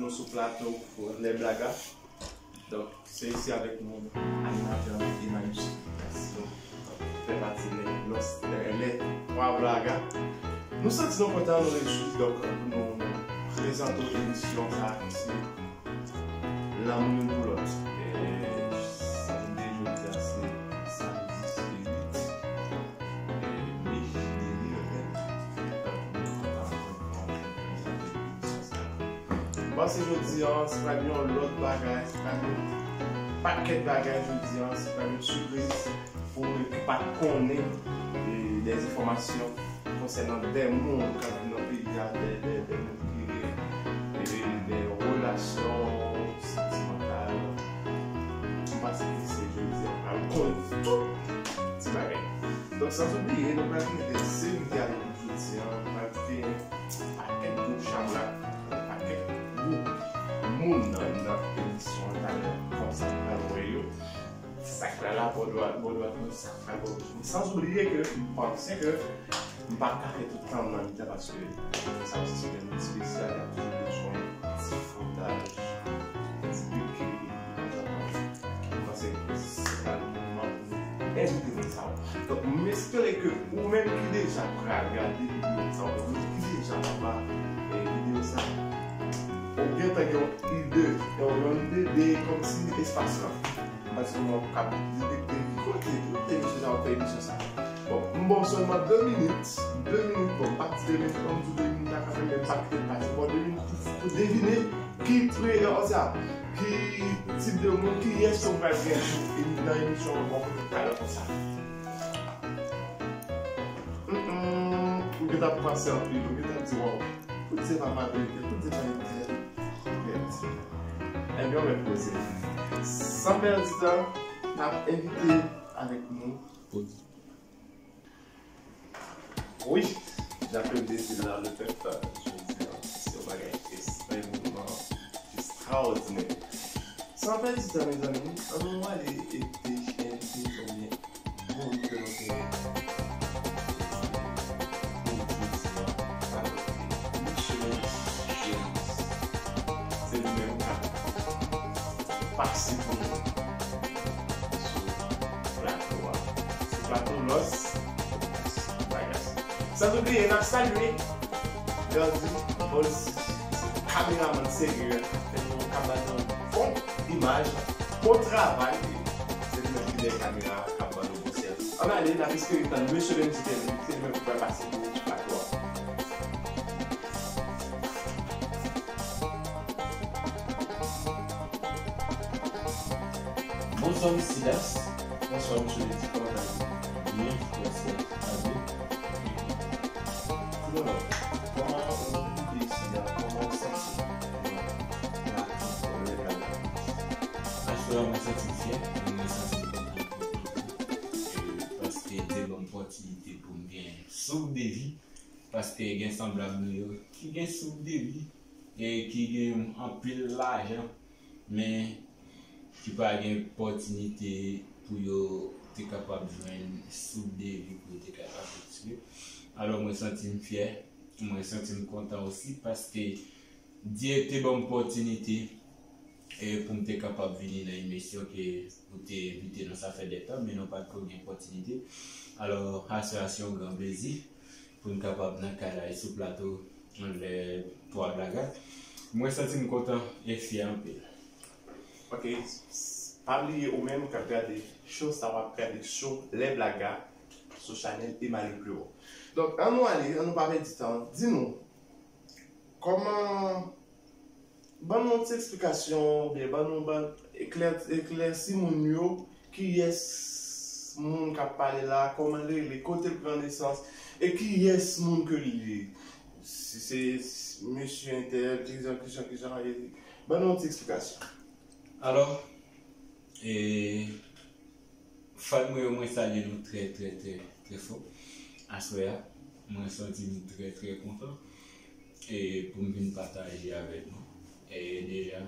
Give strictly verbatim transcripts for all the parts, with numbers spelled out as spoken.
Sou plato pou lè blaga. Donk, se isi avèk nou, animatè Emmaüs Lucas. Donk, fè pati lè, lòs, lè, lè twa blaga. Nou santi nou kontan, nou rejwi. Donk, nou prezante w emisyon sa a, se Lanmou youn pou lòt. E, samdi jodi a, se samdi se uit, e, me de mil venn. Donk, nou kontan ankò yon fwa pou nou prezante emisyon sa a. M panse jodi a, se pral yon lòt bagay, se pral yon pakèt bagay jodi a, se pral yon sipriz pou ou menm ki pa t konnen, e, de enfòmasyon konsènan de moun k ap viv nan peyi a, de, de, de moun ki gen, e, de relasyon santimantal. M panse ke se jodi a, pral konnen tout ti bagay. Donk, san oubliye, nou pral gen de seri de jodi a, pral gen pakèt gwoup chabrak, pakèt gwoup moun nan, nan emisyon an talè, konsa nou pral wè yo. Sa k pral la bò dwat, bò dwat mwen, sa k pral bò goch mwen. San oubliye ke m panse ke m p ap ka fè tout tan m nan mitan paske sa osi se yon moun espesyal, y ap toujou bezwen ti fwotaj, ti pike, m panse ke se pral moman pou nou envite moun sa yo. Donk, m espere ke ou menm ki deja pral gade videyo sa yo, ou menm ki deja pral gade videyo sa yo, ou gentan gen yon ide, yon, yon ide de kòmsi espas lan. Paske mwen p ap ka detekte ki kote, ki kote misye sa ap fè emisyon sa. Bon, m ba w sèlman de minit, de minit, bon, m p ap di de minit, m di de minit la kanmenm, men m p ap kite l pase. Bon, de minit pou, pou devine ki, ki, ki tip de moun, ki yès ke w pral gen nan emisyon an, bon, talè konsa. Hum, hum, ou gentan ap panse anpil, ou gentan ap di, waw, poukisa pa Madelin, poukisa pa Madelin. Ebyen, w mèt poze. San pèdi tan, n ap envite avèk nou. Wi, Jacqueline Désir la, le pèp, jodi a, se yon bagay ekstrèmman ekstraòdinè. San pèdi tan, mezanmi, ann nou ale ete envite oubyen moun ke nou genyen pou jodi a, sa vle di Micheline Chéris. Se li menm k ap pase pou nou sou plato a. Sou plato Lòs Vegas. San oubliye, n ap salye Gardy Paul, se kameramann serye a, k ap fè nou, k ap ba nou bon imaj, bon travay. Se li menm ki dèyè kamera a, k ap ba nou bon sèvis. Ann ale, n ap espere tann mesye Benji Kevin, se li menm ki pral pase pou plato a. Bonswa, mesye Silas. Bonswa, mesye Leti. Kòman sa ye? Byen, frè, sè, ade. Silas, kòman ou rive isi a? Kòman ou santi w? Aswè a, mwen santi m fyè, mwen santi m kontan. E, paske te ban m opòtinite pou m gen souf de vi. Paske gen sanblab nou yo ki gen souf de vi e ki gen anpil lajan, men ki pa gen opòtinite pou yo te kapab jwenn souf de vi pou yo te kapab retire. Alò, mwen santi m fyè, mwen santi m kontan osi, paske Dye te ban m opòtinite, e, pou m te kapab vini nan emisyon ke ou te envite nou, sa fè de tan, men nou pa t ko gen opòtinite. Alò, aswè a se yon gran plezi pou n kapab nan kay la e sou plato lè twa blaga. Mwen santi m kontan e fyè anpil. Ok, s-, s-, pa bliye ou menm k ap gade show sa, w ap gade show Lè Blaga sou chanèl Emmanuel Claireau. Donk, ann nou ale, ann nou pa pèdi tan. Di nou, kòman, ban nou yon ti eksplikasyon, oubyen ban nou, ban, eklè-, eklèsi moun yo, kiyès moun k ap pale la, kòman l rele, kote l pran nesans, e kiyès moun ke l ye. Si se mesye entèl, kijan, kijan, kijan, e, ban nou yon ti eksplikasyon. Alò, e, fan mwen yo, mwen salye nou trè, trè, trè, trè fò. Aswè a, mwen santi m trè, trè kontan, e, pou m vin pataje avèk nou. E, deja,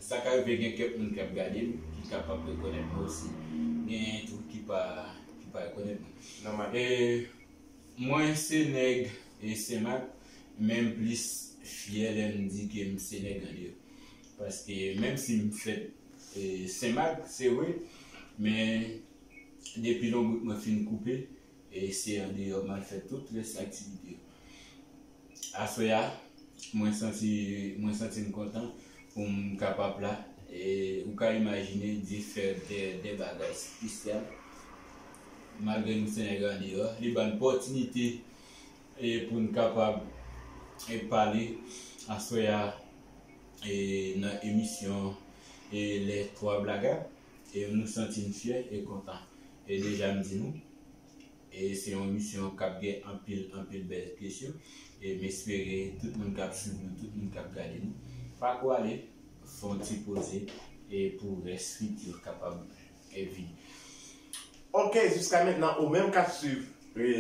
sa ka rive gen kèk moun k ap gade m, ki kapab rekonèt mwen osi. Genyen tou ki pa, ki pa rekonèt mwen. Nòmal. E, mwen se nèg e Senmak, men m plis fyè lè m di ke m se nèg Andeyò. Paske menm si m fèt e, Senmak, se vre, men depi lonbrit mwen fin koupe, e se andeyò m al fè tout rès aktivite yo. Aswè a, mwen santi, mwen santi m kontan pou m kapab la. E ou ka imajine Dye fè de, de bagay espesyal. Malgre nou se nèg andeyò, li ban n opòtinite e pou n kapab e pale aswè a e nan emisyon e Les Trois Blagas. E nou santi n fyè e kontan. E deja m di nou, e se yon emisyon k ap gen anpil, anpil bèl kesyon. E m espere tout moun k ap swiv nou, tout moun k ap gade nou, pa ko ale, fè yon ti poze e pou rès swit yo kapab e vini. Ok, jiska mentnan, ou menm k ap swiv e,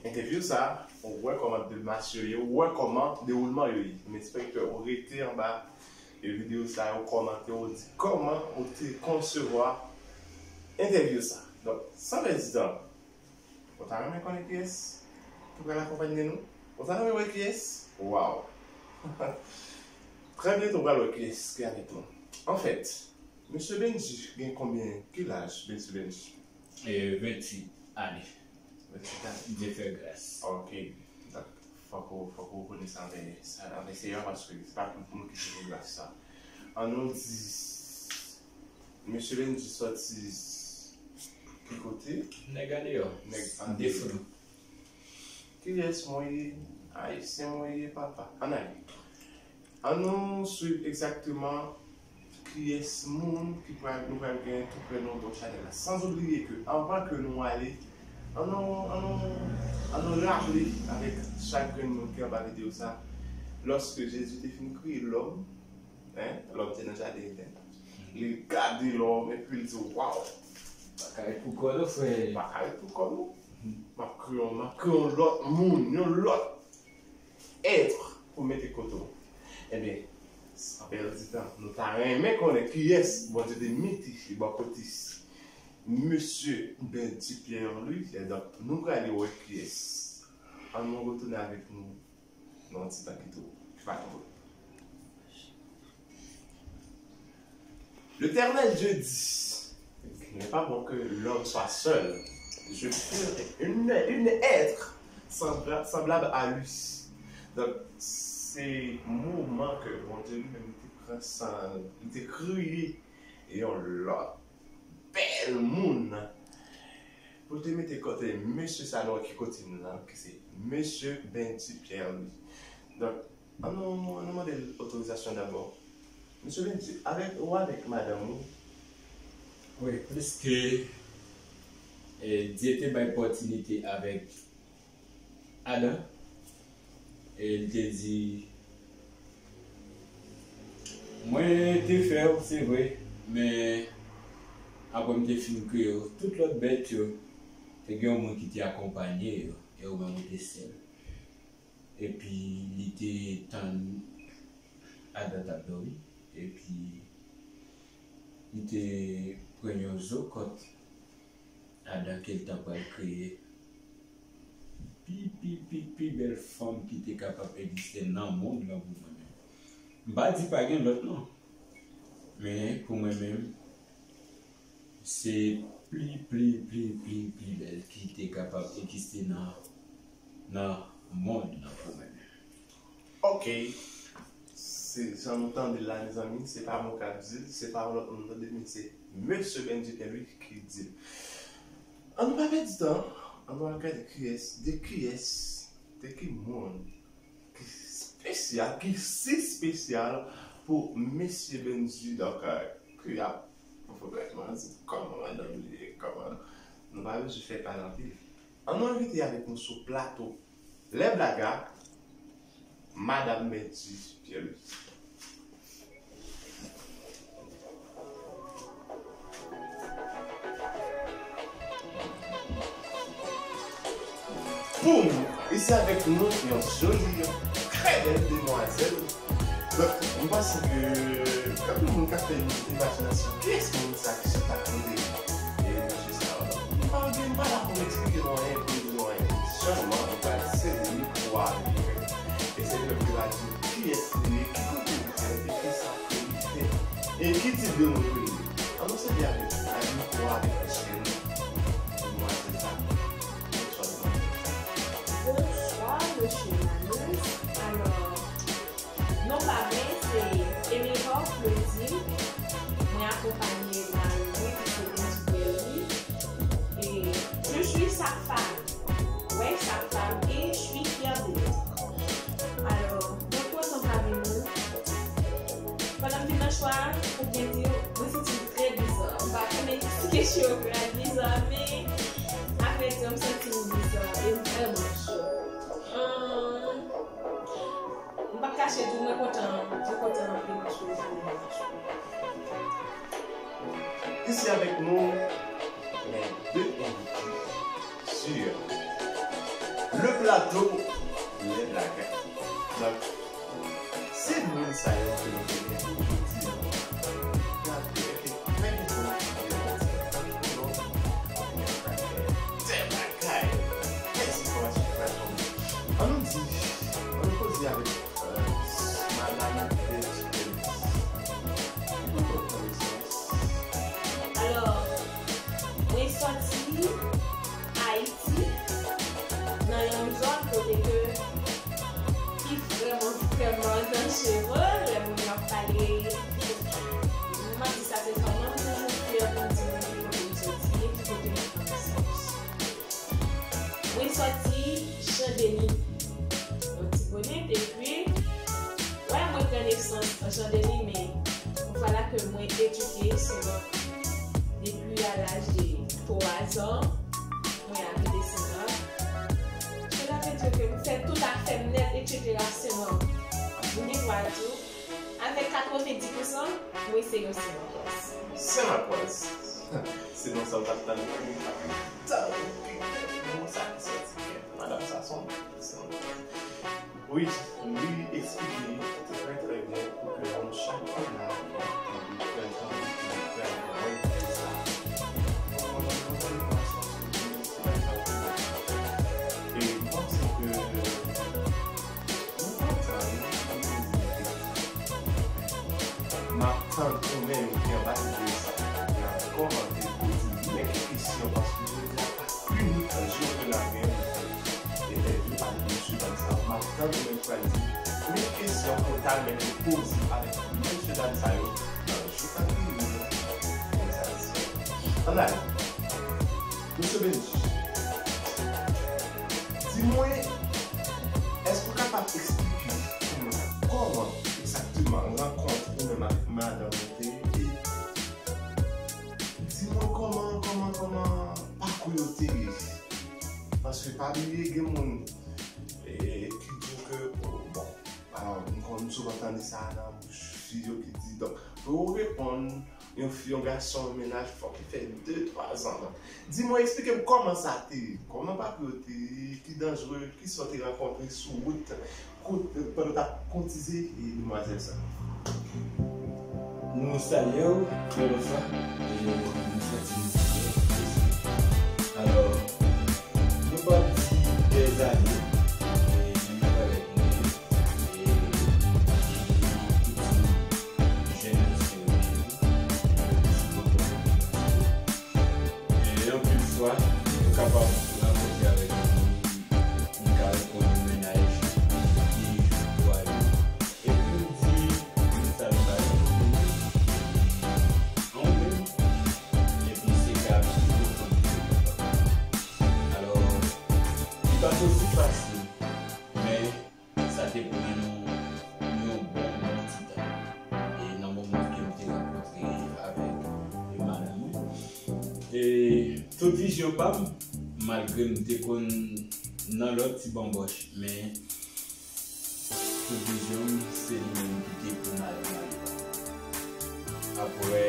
entèvyou sa, ou wè kòman de mas yo ye, ou wè kòman dewoulman yo ye. M espere ke ou rete anba e videyo sa, ou kòmante, ou di kòman ou te konsevwa entèvyou sa. Donk, san pèdi tan, ou ta renmen konnen kiyès ki pral akonpanye nou? Ou ta renmen wè kiyès? Waw! Trè byento, ou pral wè kiyès ki avèk nou. Anfèt, mesye Bendji gen konbyen, ki laj mesye Bendji? E, venntuit ane. Venntuit ane. Dye fè gras. Ok. Donk, fòk ou, fòk ou rekonesan anvè, anvè Seyè a, paske se pa tout moun ki jwenn gras sa. An nou di, mesye Bendji sòti ki kote? Nèg andeyò. Nèg andeyò. Defo. Kiyès mwen ye? Ayisyen mwen ye, papa. Ann ale. An nou swiv egzakteman kiyès moun ki pral, nou pral gen tou prè nou bò chanèl la. Sanzobliye ke anvan ke nou ale, an nou, an nou, an nou raple avèk chak grenn moun ki anba videyo sa, lòske Jezi te fin kreye lòm, en, lòm te nan jaden Edenn, li gade lòm epi l di, waw! Pa ka ret pou kò l non, frè. Pa ka ret pou kò l non. M ap kreye, m ap kreye yon lòt moun, yon lòt èt pou mete kote w. Ebyen, san pèdi tan, nou ta renmen konnen kiyès Bondye te mete bò kote mesye Bendji Pierre Louis. Donk, nou prale wè kiyès. An nou retounen avèk nou nan yon ti tan ki tou, ki pa twò long. L'Éternel Dieu dit, il n'est pas bon que l'homme soit seul. Je ferai une, une être sembla-, semblable à lui. Donk, se moman ke Bondye li menm li te pran san, li te kreye yon lòt bèl moun pou l te mete kote mesye sa nou ki kote m nan, ki se mesye Bendji Pierre Louis. Donk, an nou, an nou mande l otorizasyon dabò. Mesye Bendji, avèk ou avèk madanm ou? Wi, pliske e, Dye te bay opòtinite avèk Adan, e l te di, mwen te fè w, se vre, men apre m te fin kreye w, tout lòt bèt yo, te gen yon moun ki te akonpanye yo, e ou menm ou te sèl. Epi li te tann Adan t ap dòmi, epi li te pran yon zo kòt Adan ke l t ap pral kreye pi, pi, pi, pi bèl fanm ki te kapab egziste nan mond lan pou mwen menm. M pa di pa gen lòt non, men pou mwen menm, se pli, pli, pli, pli, pli bèl ki te kapab egziste nan, nan mond lan pou mwen menm. Ok. Se jan nou tande l la, mezanmi, se pa mwen k ap di l, se pa yon lòt moun tande, men se mesye Bendji Pierre Louis ki di l. An nou pa pèdi tan, an nou al gade kiyès, de kiyès, de ki moun ki espesyal, ki si espesyal pou mesye Bendji, donk, euh, ki ap frekantman di kòman madanm li ye, kòman, nou pa bezwen fè pale anpil. An nou envite avèk nou sou plato Les Blagas, Madanm Bendji Pierre Louis. Boum! Isi avèk nou, yon joli, yon trè bèl demwazèl. Donk, m panse ke anpil moun ka fè imajinasyon, kiyès moun sa ki sot ap rele e mesye sa yo? M pa gen, m pa la pou m eksplike nou anyen, pou m di nou anyen. Sèlman, m pral sezi mikwo a avèk li menm. E se li menm ki va di nou kiyès Se de moun ke li ye. An nou sèvi avèk, avèk mikwo a, avèk mesye nou. Demwazèl sa. Bonswa, demwazèl. Bonswa, mesye Manus. Alò, non pa mwen, se Emilor Claudine. Mwen akonpanye mari mwen ki se Eddy Guerly. Et je suis sa femme. Ouais, sa femme, et je suis fière de l'être. Alò, mwen kontan pami nou. Pandan m vin nan chwa, pou byen di w, mwen santi m trè biza. M pa konnen si kesyon yo pral biza, men avrèdi, m santi m biza e m vrèman cho. Ahn, m p ap kache di w, mwen kontan, mwen kontan anpil paske w vini nan chwa. Ici avec nous, les deux invités sur le plateau Les Blagueurs. Donk, se moun sa yo ke nou te gen pou jodi a. Gade, fè yon ti bagay, fè enfòmasyon ki pral tonbe. An nou di, an nou koze avèk Madanm Betty Denis. Ki kote w pran nesans? Alò, mwen sòti Ayiti, nan yon zòn kote ke ki vrèman, vrèman danjere, lè moun yo ap pale. M ap di sa sensèman, m toujou fyè pou m di moun ki kote m sòti e ki kote m pran nesans. Mwen sòti Jan Deni. Yon ti bonèt, epi, wè, mwen pran nesans an Jan Deni, men yon fwa la ke mwen edike Senmak depi a laj de twa zan, mwen abite Senmak. Cela veut dire ke m fè tout afè m nèt, etsetera Senmak. M gen dwa di w, avèk katrevenndis pousan, mwen se yon Senmakwaz. Senmakwaz. Se non sa w t ap tann. Tann. Non sa ki sòti kè madanm sa, se yon, se yon. Wi, li eksplike trè, trè byen pou ke nou chak ki la, nou pran tan pou nou fè mwen sa. Bon, nou fè yon fason sou li, se pa sa pou nou. E m panse ke nou kontan, wi, pou nou poze kesyon. M ap tann ou menm ki anba videyo sa, ki ap kòmante pou di men ki kesyon, paske jodi a pa inik jou ke n ap gen entèvyou avèk mesye dam sa yo. M ap tann ou menm k pral di men kesyon ke w ta renmen pou poze avèk mesye dam sa yo nan jou k ap vini yo. Mwen satisfè. Ann ale. Mesye Benji, di mwen, èske w kapab eksplike pou mwen kòman egzakteman rankont ou menm avèk madanm ou te ye? Di mwen kòman, kòman, kòman pakou yo te ye. Paske pa bliye gen moun, e, ki di w ke, o, bon, a, m konn souvan tande sa nan bouch fi yo ki di, donk, pou yo reponn yon fi, yon gason, yon mennaj, fòk li fè de, twa zan. Di mwen, eksplike m kòman sa te ye, kòman pakou yo te ye, ki danjere, kisa w te rankontre sou wout, kote, pandan w t ap koutize, e, demwazèl sa. Nou salye w, bonswa, e nou soti nou salye w. Alò, nou pa di dèzane, e nou travay pou nou, e nou piti jèn ayisyen yo ye, nou piti poko. E anpil fwa, ou kapab rankontre avèk yon moun, ou ka reponn yon mennaj, de jou, twa jou. Epi ou di, men sa nou pa gen pou nou. An ou menm, epi se ka ap swiv ou konn. Alò, li pa t osi fasil, men sa te pran nou yon bon, bon ti tan. E nan moman ke m te rankontre avèk madanm mwen, e tout vizyon pa m, malgre m te konn nan lòt ti banbòch, men tout vizyon m, se li menm ki te pou madanm mwen. Apre,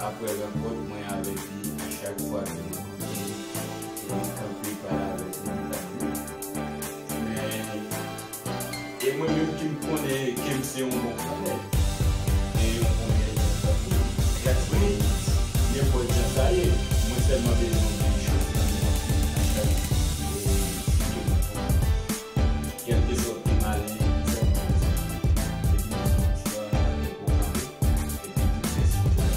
apre rankont mwen avèk li, a chak fwa ke mwen kanpe, e li kanpe pale avèk mwen, li pa di. Men, e mwen menm ki m konnen ke m se yon bon pwomèt, e yon bon pwomèt, nenpòt jan sa ye, mwen sèlman bezwen yon bèl chans nan men a chak, e, fi ke mwen konnen. Kèlkeswa ki malen, sèlman bezwen. Epi yon ti fwa, e pou kanpe, epi tout rès yo.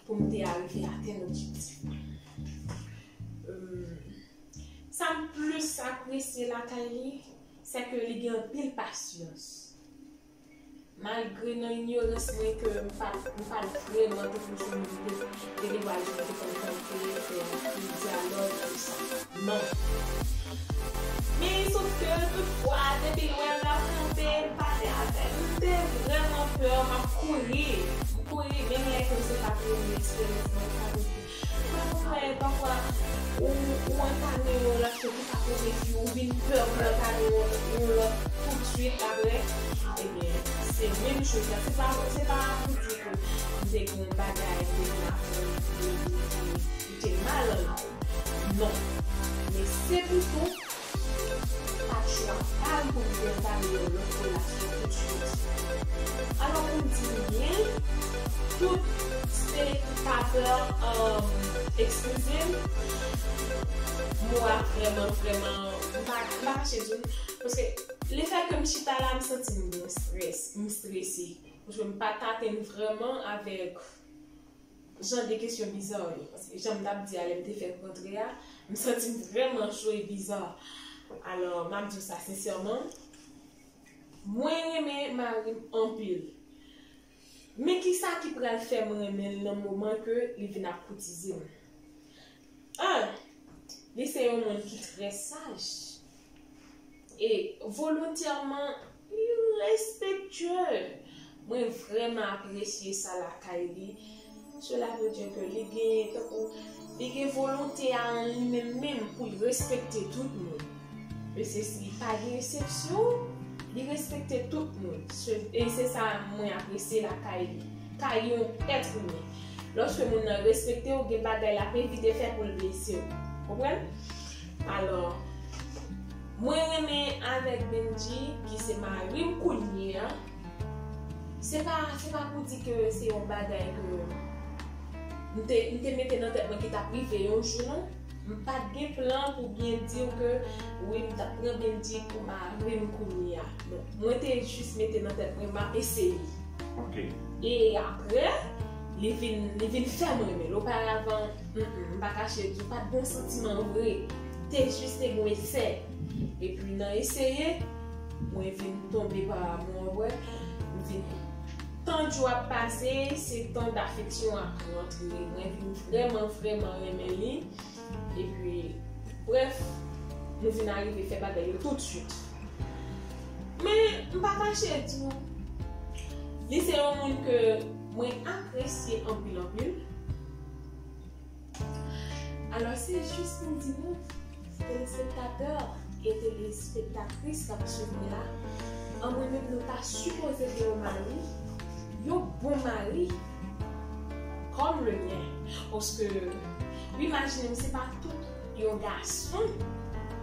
pou m te arive atenn objektif mwen. Sa m plis apresye lakay li, se ke li gen anpil pasyans. Malgre nan inyorans mwen ke m pa, m pa t vrèman te konn sou moun ki te gen dwa di te konn kanpe, fè anpil dyalòg, tout sa. Non. Men, sòf ke, toutfwa, depi l wè m ap kanpe, l pale avè m, m te vrèman pè, m ap kouri. M kouri, menm lè ke se pa premye eksperyans mwen, m pa konn. Pafwa, pafwa, ou, ou antame yon relasyon ki pa kote ki ou vin pè pou antame yon, yon lòt toutswit apre. Ebyen, se menm choz la. Se pa, se pa pou di ke m te gen yon bagay, m te gen afè, m te, m te, m te mal. Non. Men se pito pa chwa pa m pou m te antame yon lòt relasyon toutswit. Alò, pou m di nou byen, tout se pa pè, um, eskize m, mo a vrèman, vrèman, m pa, m pa kache di nou, paske lefètke m chita la, m santi m gen strès, m strese. Paske m pa t atann vrèman avèk jan de kesyon biza yo. Paske jan m t ap di a lè m te fè rantre a, m santi m vrèman cho e biza. Alò, m ap di w sa sensèman, mwen renmen mari m anpil. Men kisa ki pral fè m renmen l nan moman ke li vin ap koutize m? An, li se yon moun ki trè saj. E volontèman, li respektye. Mwen vrèman apresye sa lakay li. Cela veut dire ke li gen, tankou, li gen volonte a an li menm menm pou l respekte tout moun. E se si li pa gen eksepsyon, li respekte tout moun. Se, e se sa mwen apresye lakay li. Kay yon èt imen. Lòske moun nan respekte w, gen bagay l ap evite fè pou l blese w. Konprann? Alò, mwen renmen avèk Bendji, ki se mari m kounye a, se pa, se pa pou di ke se yon bagay ke m te, m te mete nan tèt mwen ki t ap rive yon jou, non. M pa t gen plan pou byen di w ke, wi, m t ap pran Bendji pou mari m kounye a. Non. Mwen te jis mete nan tèt mwen, m ap eseye. Ok. E apre, li vin, li vin fè m renmen l. Oparavan, mm, mm, m pa kache di w, pa t gen santiman vre. Te jis te gen esè. Epi nan eseye, mwen vin tonbe pa amou an, wè. M vin, tan jou ap pase, se tan dafeksyon ap rantre. Mwen vin vrèman, vrèman renmen li. Epi, brèf, nou vin arive fè bagay yo toutswit. Men, m pa kache di w, li se yon moun ke mwen apresye anpil, anpil. Alò, se jis pou m di nou, telespektatè e telespektatris k ap swiv mwen la, an mwen menm, nou ta sipoze gen yon mari, yon bon mari, comme le mien. Paske, imajine m, se pa tout yon gason,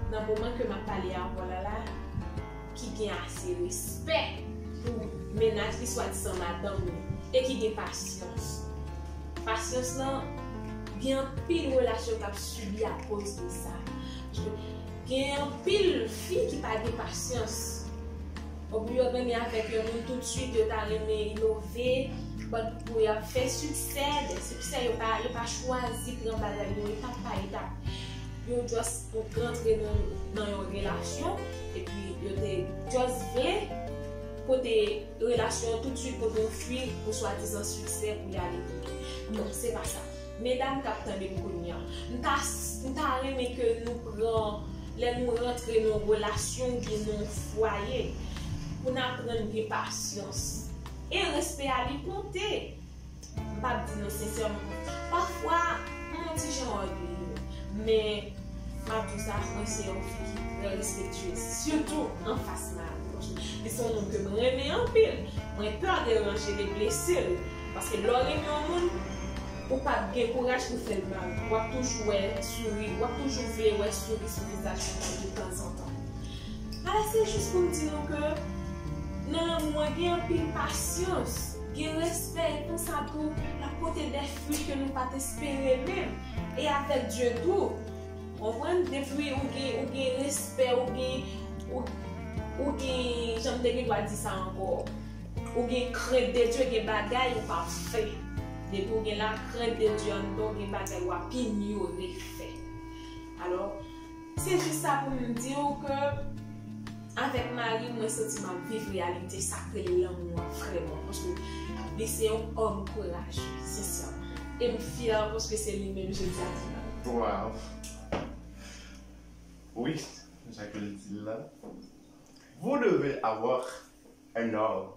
nan moman ke m ap pale avè w la la, ki gen ase respè pou mennaj li, swadizan madanm li, e ki gen pasyans. Pasyans lan, gen anpil relasyon k ap sibi akoz de sa. Gen anpil fi ki pa gen pasyans. Oubyen yo renmen avèk yon moun toutswit, yo ta renmen inove, but pou y ap fè siksè, de siksè, yo pa, yo pa chwazi pran bagay yo etap pa etap. Yo just rantre nan, nan yon relasyon, epi yo te just vle pote relasyon an toutswit, pote yon fwi pou swadizan siksè pou y ale pi lwen. Non, se pa sa. Medam k ap tande m kounye a, m ta, m ta renmen ke nou pran, lè nou rantre nan yon relasyon oubyen nan yon fwaye, pou n aprann gen pasyans. E respè a, li konte. M p ap di nou sensèman. Pafwa, m yon ti jan ògeye. Men, m ap di w sa, mwen se yon fi ki trè respektyez, sitou anfas mari m. Li se yon nonm ke mwen renmen anpil. Mwen pè deranje l e blese l. Paske lè w renmen yon moun, ou p ap gen kouraj pou fè l mal. W ap toujou wè souri, w ap toujou vle wè souri sou vizaj moun nan detanzantan. Alò, se jis pou m di nou ke nan lanmou an, gen anpil pasyans, gen respè, e konsa tou, l ap pote de fwi ke nou pa t espere menm. E avèk Dye tou, konprann, depi ou gen, ou gen respè, ou gen, ou, ou gen, jan m te gen dwa di sa ankò, ou gen krent de Dye, gen bagay ou pa fè. Depi w gen lakrent de Dye anndan w, gen bagay w ap inyore fè. Alò, se jis sa pou m di w ke avèk mari m, mwen santi m ap viv reyalite sa k rele lanmou an vrèman. Paske li se yon òm kourajè, sensèman. E m fyè paske se li menm jodi a ki ba m. Wow. Wi, jan ke l di l la. Vous devez avoir un homme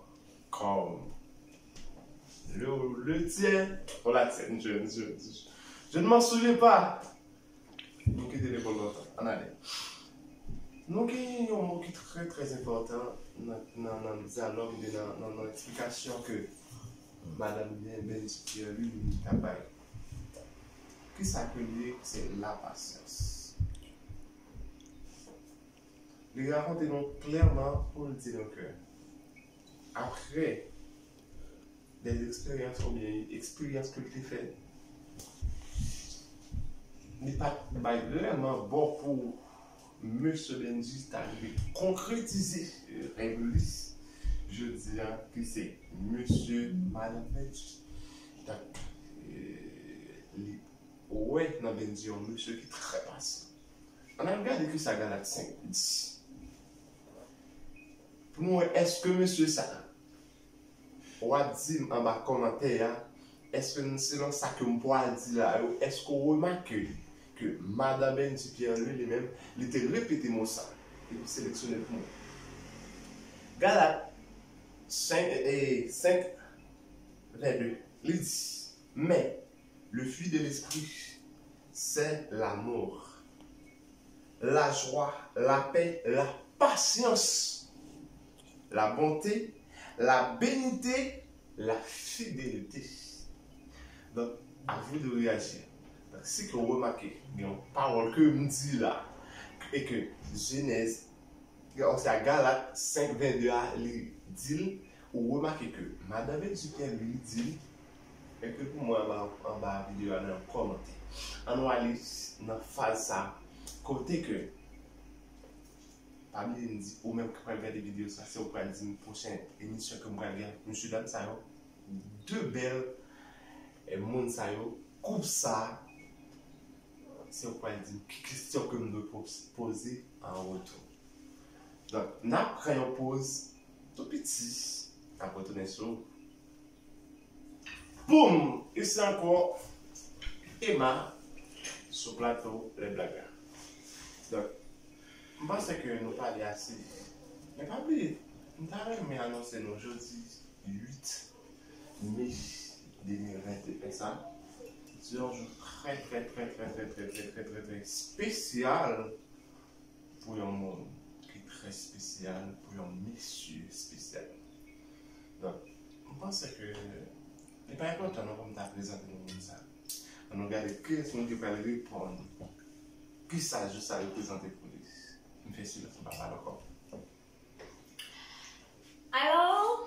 comme le, le tien ou la tienne, je, je, je, je ne m'en souviens pas. Nou kite lekòl lontan. Ann ale. Nou gen yon mo ki trè, trè enpòtan nan, nan, nan dyalòg, oubyen nan, nan, nan eksplikasyon ke madanm Bendy Pierre Louis li t ap bay. Kisa ke l ye? Se lapasyans. Li rakonte nou klèman pou l di nou ke, apre dè eksperyans oubyen eksperyans ke l te fè, li pa t bay vrèman bon pou mesye Bendy ta rive konkretize rèv li jodi a, ki se mesye madanm Bendy. Donk, e, li wè nan Bendy yon mesye ki trè pasyan. Ann al gade kisa Galat senk di. Pou nou wè, èske mesye sa a, w ap di m anba kòmantè a, èske n, selon sa ke m pral di la yo, èske w remake ke madan Bendy Pierre Louis li menm, li te repete mo sa? Epi seleksyone pou mwen. Galat senk, e, senk vè de, li di, men, le fruit de l'esprit, c'est l'amour, la joie, la paix, la patience, la bonté, la bénité, la fidélité. Donk, à vous de réagir. Donk, si ke w remake, gen yon pawòl ke m di la, e ke Jenèz, se a Galat senk vennde a, li di l, ou remake ke madan Bendy Pierre Louis di l, e ke pou mwen anba, anba videyo a nan yon kòmantè. Ann nou ale nan faz sa, kote ke, pa bliye m di, ou menm ki pral gade videyo sa, se ou pral di m pwochen emisyon ke m pral gen ak mesye dam sa yo, de bèl, e, moun sa yo, koup sa, se ou pral di m ki kesyon ke m dwe po-, poze an retou. Donk, n ap pran yon poz tou piti, n ap retounen sou. Boum! Isi ankò, Emma, sou plato Les Blagues la. Donk, m panse ke nou pale ase. Men pa bliye, m ta renmen anonse nou jodi uit me de mil venteyen sa. Se yon jou trè, trè, trè espesyal pou yon moun ki trè espesyal, pou yon mesye espesyal. Donk, m panse ke li pa enpòtan non pou m ta prezante nou moun sa. Ann nou gade kiyès moun ki pral reponn. Kisa jou sa reprezante pou li? M fè silans, m pa pale ankò. Alò,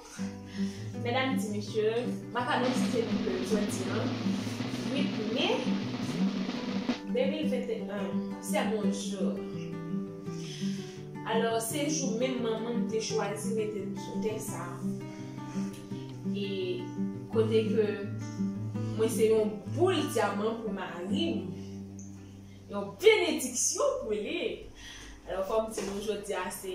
medam, ti mesye, m ap anonse nou ke jodi a, uit me de mil venteyen, c'est mon jour. Alò, se jou menm manman m te chwazi mete m sou tè sa a. E kote ke mwen se yon boul dyaman pou mari m. Yon benediksyon pou li. Alò, fò m di nou, jodi a se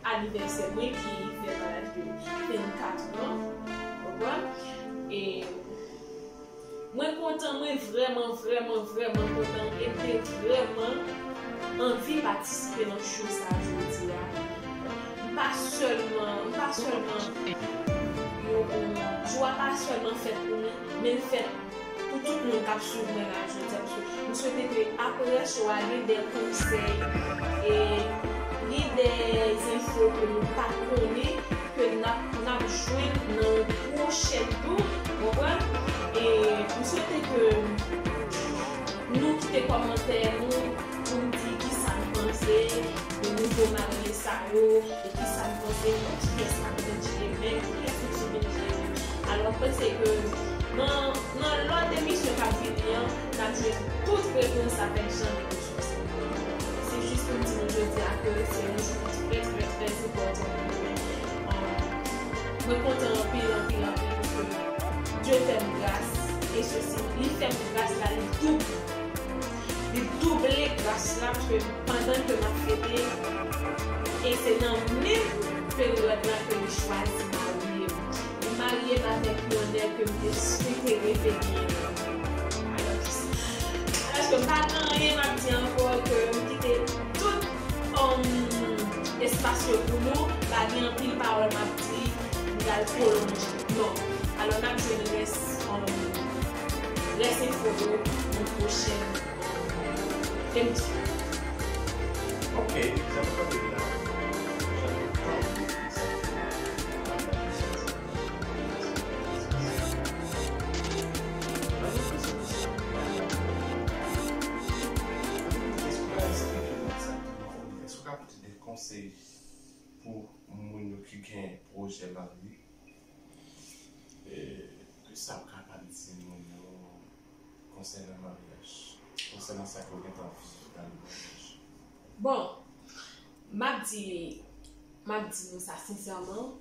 anivèsè mwen ki fèt a laj de vennkat an, konprann? E mwen kontan, mwen vrèman, vrèman, vrèman kontan, e m te vrèman anvi patisipe nan show sa a jodi a. M pa sèlman, m pa sèlman, yon, yon, jou a pa sèlman fèt pou mwen, men l fèt pou tout moun k ap swiv mwen la jodi a, paske m swete ke aprè show a, gen de konsèy e gen de enfo ke nou pa t konnen, ke n ap, n ap jwenn nan yon pwochèn tou, konprann? E m swete ke nou kite kòmantè nou pou n di kisa n panse de nouvo marye sa yo, e kisa n panse, kiyès k ap Bendy menm, kiyès ki sou Bendy menm. Alò, m panse ke nan, nan lòt emisyon k ap vini an, n ap jwenn tout repons avèk jan de kesyon sa yo. Se jis pou m di nou jodi a ke se yon jou trè, trè, trè enpòtan pou mwen. Mwen kontan anpil, anpil, anpil, paske Dye fè m gras, e sesi, li fè m gras la, li double. Li double gras la, paske pandan ke m ap fete, e se nan menm peryòd la ke li chwazi marye m. Li marye m avèk yon nèg ke m te swete reve genyen. Alò, alòske m pa gen anyen m ap di ankò, ke m kite tout, um, espas yo pou nou, pa gen anpil pawòl m ap di, m pral pwolonje. Non. Alò, n ap jwenn rès, um, rès enfo yo nan pwochèn, um, emisyon. Ok, jan nou tande la, jan nou tande, Èske w ka pote de konsèy pou moun yo ki gen pwojè marye? E, kisa w kapab di moun yo konsènan maryaj? Konsènan sa ke w gentan viv nan maryaj? Bon, m ap di, m ap di nou sa sensèman,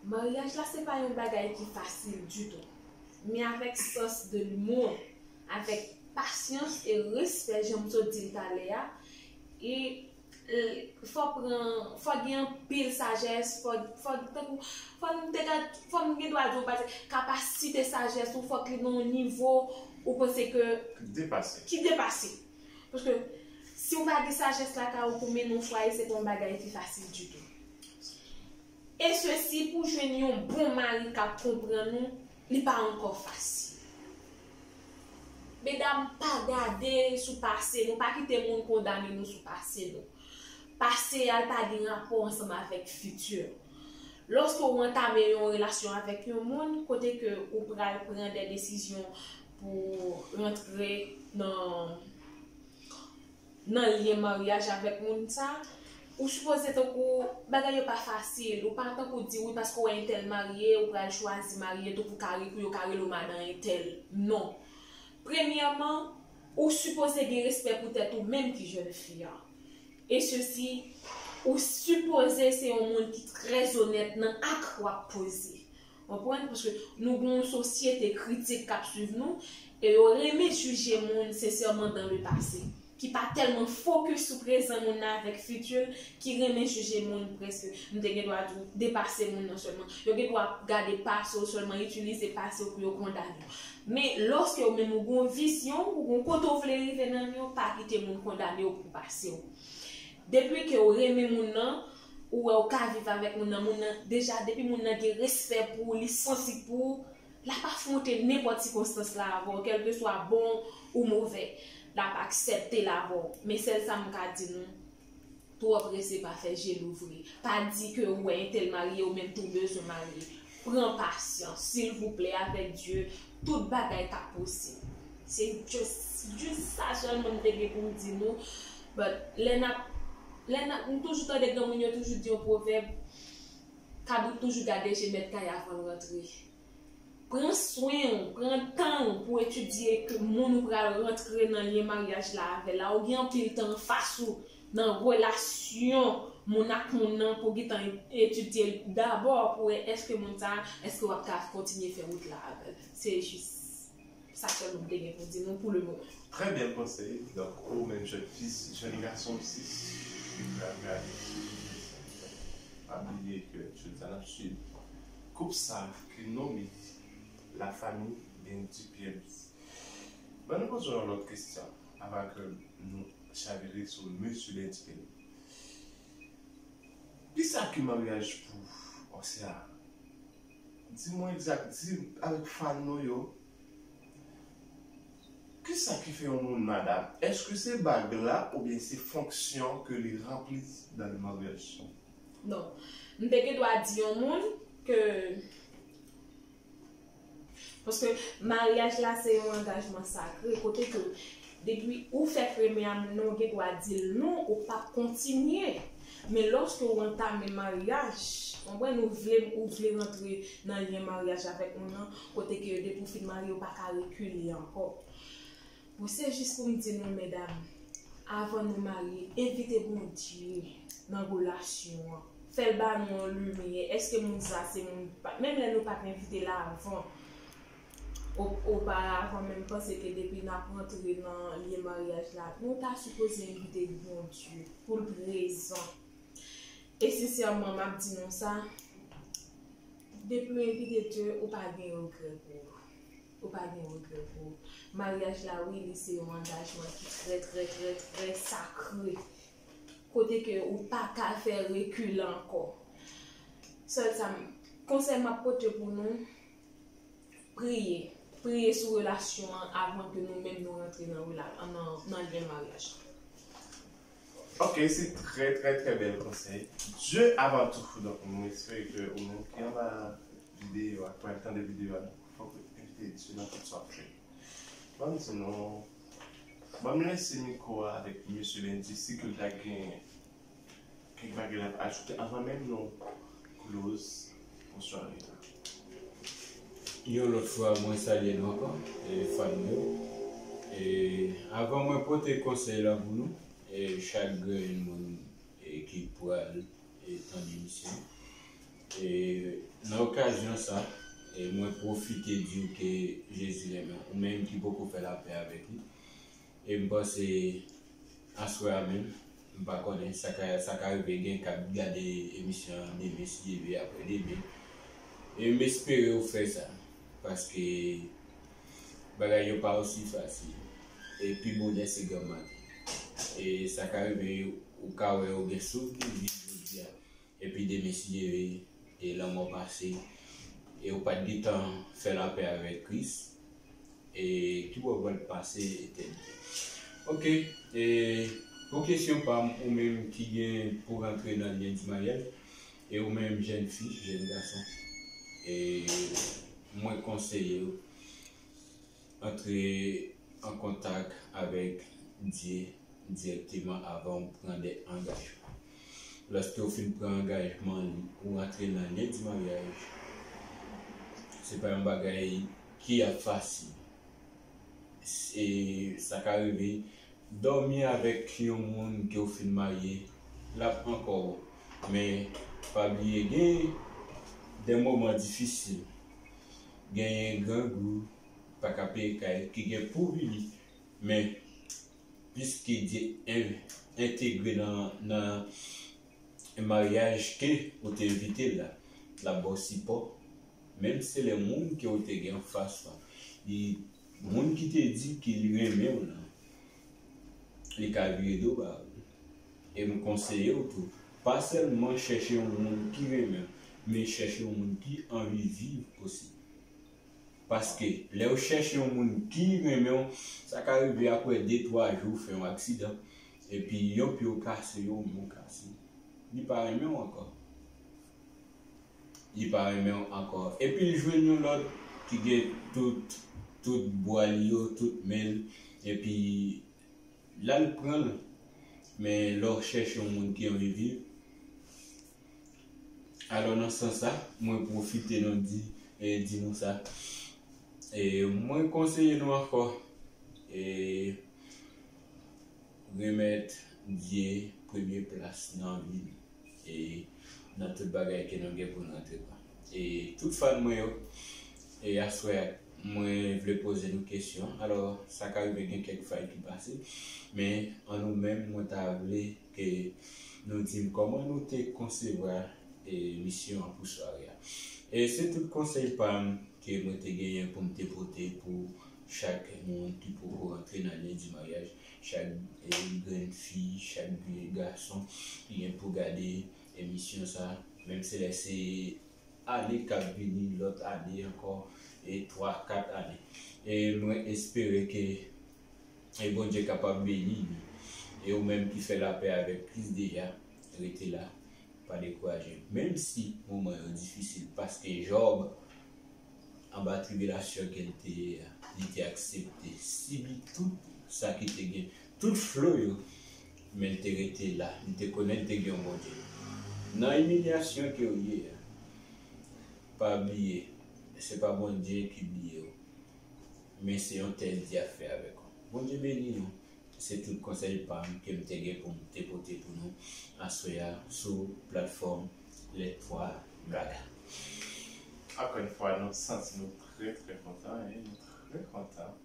maryaj la se pa yon bagay ki fasil ditou. Men avèk sans de l'humour, avèk pasyans e respè, jan m sot di l talè a, e, e fò pran, fò gen anpil sajès, fò, fò, tankou, fò n te ka, fò n gen dwa di w, pa egzanp, kapasite sajès ou, fòk li nan yon nivo ou panse ke ki depase. Ki depase. Paske si w pa gen sajès lakay ou pou mennen yon fwaye, se pa yon bagay ki fasil ditou. E sesi, pou jwenn yon bon mari k ap konprann ou, li pa ankò fasil. Medam, pa gade sou pase nou, pa kite moun kondane nou sou pase nou. Pase a pa gen rapò ansanm avèk fiti. Lòske w antame yon relasyon avèk yon moun, kote ke ou pral pran de desizyon pou rantre nan, nan lyen maryaj avèk moun sa, ou sipoze tankou bagay yo pa fasil, ou pa tankou di wi paske w wè entèl marye, ou pral chwazi marye tou pou ka re-, pou yo ka rele w madan entèl. Non. Premyèman, ou sipoze gen respè pou tèt ou menm ki jèn fi a. E sesi, ou sipoze se yon moun ki trè zonèt nan ak w ap poze. Konprann? Paske nou gen yon sosyete kritik k ap swiv nou, e yo renmen jije moun sensèman dan le pase, ki pa tèlman fokis sou prezan moun nan avèk fiti, ki renmen jije moun prèske, m te gen dwa di w, depase moun nan sèlman. Yo gen dwa gade pase w sèlman, itilize pase w pou yo kondane w. Men lòske ou menm ou gen yon vizyon, ou gen kote w vle rive nan li, pa kite moun kondane w pou pase w. Depi ke w renmen moun nan, ou wè w ka viv avèk moun nan, moun nan, deja, depi moun nan gen respè pou ou, li sansib pou ou, l ap afwonte nenpòt sikonstans la avè w, kèlkeswa bon ou movè, l ap aksepte l avè w. Men sèl sa m ka di nou, twò prese pa fè je louvri. Pa di ke ou wè entèl marye, ou menm tou bezwen marye. Pran pasyans, silvouplè, avèk Dye, tout bagay ka posib. Se just, just sa sèlman m te gen pou m di nou. But lè n ap, lè n ap, m toujou tande granmoun yo toujou di yon pwovèb, kabrit toujou gade je mèt kay avan l rantre. Pran swen w, pran tan w pou etidye ke moun ou pral rantre nan lyen maryaj la avè l la. Ou gen anpil tan anfas ou nan relasyon moun ak moun nan pou gentan etidye l dabò pou wè èske moun sa a, èske w ap ka kontinye fè wout la avè l. Se jis sa sèlman m te gen pou di nou pou le moman. Très bel conseil. Donk, ou menm jèn fi, jèn gason osi, ki pral gade, pa bliye ke jodi a n ap swiv koup sa ki nome la famille Bendy Pierre Louis. Ban nou poze w yon lòt kesyon, avan ke nou chavire sou mesye Bendy Pierre Louis. Kisa ki maryaj pou Orsea? Di mwen egzak, di avèk fan nou yo, kisa ki fè yon moun madanm? Èske se bag la oubyen se fonksyon ke li ranpli dans le mariage? Non. M te gen dwa di yon moun ke, paske maryaj la se yon angajman sakre, kote ke depi ou fèk renmen a moun nan, ou gen dwa di l non, ou p ap kontinye. Men lòske w antame maryaj, konprann, ou vle, ou vle rantre nan lyen maryaj avèk moun nan, kote ke depi w fin marye, ou pa ka rekile ankò. Bon, se jis pou m di nou, medam, avan nou marye, envite Bondye nan relasyon an. Fè l ba nou yon limyè. Èske moun sa se moun pa, menm lè nou pa t envite l avan, O- oparavan, men m panse ke depi n ap rantre nan lye maryaj la, nou ta sipoze envite Bondye pou l prezan. E sensèman, m ap di nou sa, depi w envite Dye, ou pa gen regrè pou ou. Ou pa gen regrè pou ou. Maryaj la, wi, li se yon angajman ki trè, trè, trè, trè sakre. Kote ke ou pa ka fè rekil ankò. Sèl sa, m- konsèy m ap pote pou nou, priye. Priye sou relasyon an avan ke nou menm nou rantre nan rela- nan, nan lyen maryaj. Ok, se trè, trè, trè bèl konsèy. Dye avan tou. Donk, mwen espere ke ou menm ki anba videyo a, k pral tande videyo a, fòk ou envite Dye nan tout sa w ap fè. Ban m di nou, ban m lese mikwo a avèk Mesye Lendy, si ke l ta gen kèk bagay l ap ajoute anvan menm nou close pou sware a. Yon lòt fwa, mwen salye nou ankò, e, fan mwen yo. E, avan mwen pote konsèy la pou nou, e, chak grenn moun, e, ki pral, e, tande emisyon, e, nan okazyon sa, e, mwen pwofite di w ke Jezi renmen w, ou menm ki poko fè lapè avèk li. E m panse aswè a menm, m pa konnen, sa ka, sa ka rive gen k ap gade emisyon an demen, si Dye vle, apre demen. E m espere w fè sa, paske bagay yo pa osi fasil. E pi bonè se granm maten. E sa ka rive ou ka wè ou gen souf de vi jodi a. Epi demen, si Dye vle, e lanmò pase, e ou pa t gentan fè lapè avèk Kris, e ki bò w pral pase etènite. Ok, e pou kesyon pa m, ou menm ki gen pou rantre nan lyen di maryaj, e ou menm jèn fi, jèn gason, e mwen konseye w antre an kontak avèk Dye dirèkteman avan w pran de angajman. Lòske w fin pran angajman, ou rantre nan lyen di maryaj, se pa yon bagay ki ap fasil. E sa ka rive, dòmi avèk yon moun ke w fin marye, l ap ankò bon. Men, pa bliye, gen de moman difisil. Genyen grangou, pa ka peye kay, ki gen pou vini. Men, piske Dye en- entegre nan, nan maryaj ke ou te envite l la, l ap ba w sipò. Menm se lè moun ke ou te gen anfas lan, li, moun ki te di ke li renmen w lan, li ka vire do ba ou. E m konseye w tou, pa sèlman chèche yon moun ki renmen w, men chèche yon moun ki anvi viv osi. Paske lè w chèche yon moun ki renmen w, sa ka rive apre de, twa jou, w fè yon aksidan, epi yon pye w kase, yon men w kase. Li pa renmen w ankò. Li pa renmen w ankò. Epi l jwenn yon lòt ki gen tout, tout bwa li yo, tout men l, epi l al pran l. Men lè w chèche yon moun ki anvi viv, alò nan sans sa, mwen pwofite nou di, e di nou sa. E mwen konseye nou ankò, e remèt Dye premye plas nan vi nou. E nan tout bagay ke nou gen pou nou antreprenan. E tout fan mwen yo, e aswè a, mwen vle poze nou kesyon. Alò, sa ka rive gen kèk fay ki pase, men an nou menm, mwen ta vle ke nou di m kòman nou te konsevwa, e, misyon an pou sware a. E se tout konsèy pa m ke mwen te genyen pou m te pote pou chak moun ki poko rantre nan lyen di maryaj, chak, e, grenn fi, chak grenn gason ki gen pou gade emisyon sa, menm si lè se ane k ap vini, lòt ane ankò, e twa, kat ane. E mwen espere ke, e Bondye kapab beni nou. E ou menm ki fè lapè avèk Kris deja, rete la, pa dekouraje. Menm si moman yo difisil, paske Jòb, anba tribilasyon ke l te ye a, li te aksepte sibi tout sa ki te gen, tout flo yo, men l te rete la. Li te konnen l te gen yon Bondye. Nan imilyasyon ke w ye a, pa bliye, se pa Bondye ki bliye w, men se yon tèt di afè avèk ou. Bondye beni nou. Se tout konsèy pa m ke m te gen pou m te pote pou nou aswè a sou platfòm Les Trois Blagues. Ankò yon fwa, nou santi nou Trè, trè kontan, wi, nou trè kontan.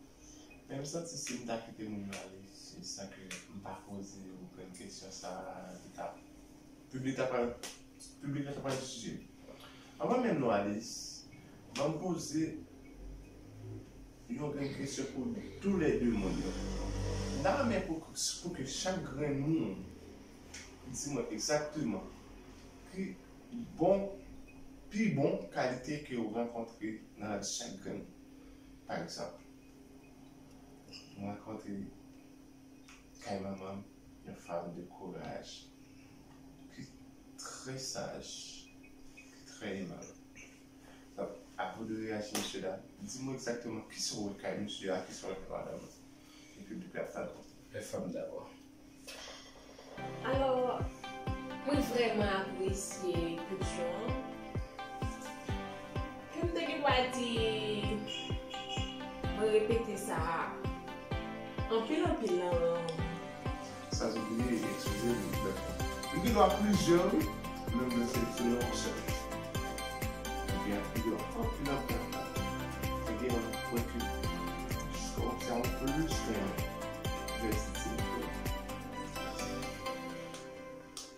Men m santi si m ta kite moun yo ale, se san ke m pa poze okenn kesyon, sa li ta, piblik ta pral, piblik la ta pral jije m. Anvan menm nou ale, ban m poze yon grenn kesyon pou toulède moun yo. M ta renmen pou, pou ke chak grenn moun di mwen egzakteman ki bon, pi bon kalite ke w rankontre nan lavi chak grenn. Pa egzanp, mwen rankontre kay manman m yon fanm de kouraj ki trè saj, ki trè emab. Donk, avan de reyaji, mesye dam, di mwen egzakteman kisa w wè kay misye a, kisa w wè kay madanm lan. Epi piblik la ap tann ou. Fè fanm dabò. Alò, mwen vrèman apresye kesyon an. Ke m te gen dwa di, mwen repete sa anpil, anpil nan. Sa sou bliye, eskize m, m gen dwa plizyè, wi. Men mwen seleksyone yon sèl. Ebyen, ap vide anpil anpil anpil. Ebyen, mwen kwè ke jiska yon ti a ou plis renmen vèsiti.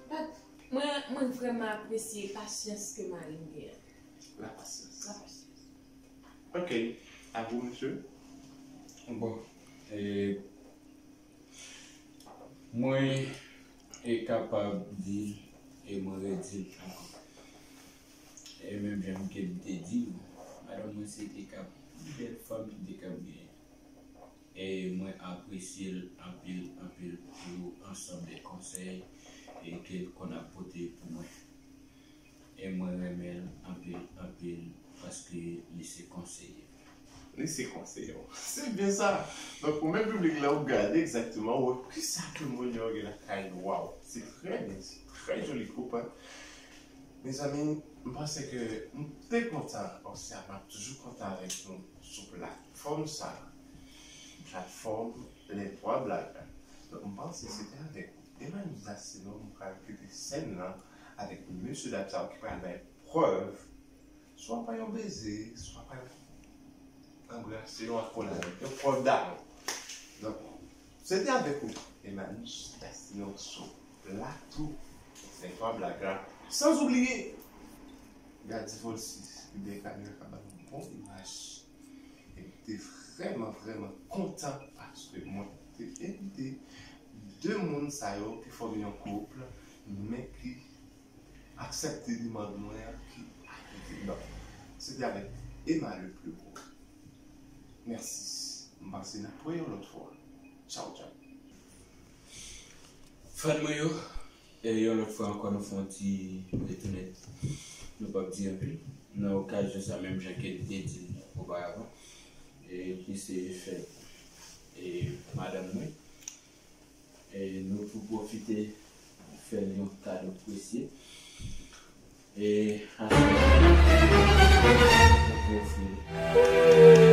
But, mwen, mwen vrèman apresye pasyans ke mari m gen an. La pasyans. La pasyans. Ok. A vous, monsieur? Bon, e, mwen e kapab di, e mwen redi l ankò. E menm jan ke m te di w, madanm mwen se te ka pi bèl fanm ki te ka genyen. E mwen apresye l anpil, anpil pou ansanm de konsèy e ke l konn ap pote pou mwen. E mwen renmen l anpil, anpil, paske li se konseye. Li se konseye w. Se byen sa. Donk, ou menm piblik la, ou gade egzakteman, ou wè kisa ke moun yo gen lakay yo. Waw, se trè byen, se trè joli koup, hein. Mezanmi, m panse ke m te kontan, paske m ap toujou kontan avèk nou sou platfòm sa, platfòm Les Trois Blagues la. Donk, m panse se te avèk Emmanuel Dacinon, m pral kite sèn nan avèk mesye dam sa yo ki pral bay prèv, swa pa yon beze, swa pa yon anbrase, yon akolad, yon prèv damou. Donk, se te avèk ou, Emmanuel Dacinon sou plato Les Trois Blagues la. Sans oublier Gad Divolsi, ki dèyè kamera k ap ba nou bon imaj. E m te vrèman, vrèman kontan paske mwen te envite de moun sa yo ki fòme yon koup, men ki aksepte demann mwen an, ki akite. Donk, se te avèk Emma le plus beau. Mèsi. M panse n ap wè yon lòt fwa. Tchaw, tchaw. Fan mwen yo, e yon lòt fwa ankò, nou fè yon ti retounen. Nou p ap di anpil. Nan okazyon sa, menm jan ke n te di l oparavan, e ki se fèt, e madanm mwen. E nou tou pwofite fè l yon kado presye. E aswè, nou pou ofri l.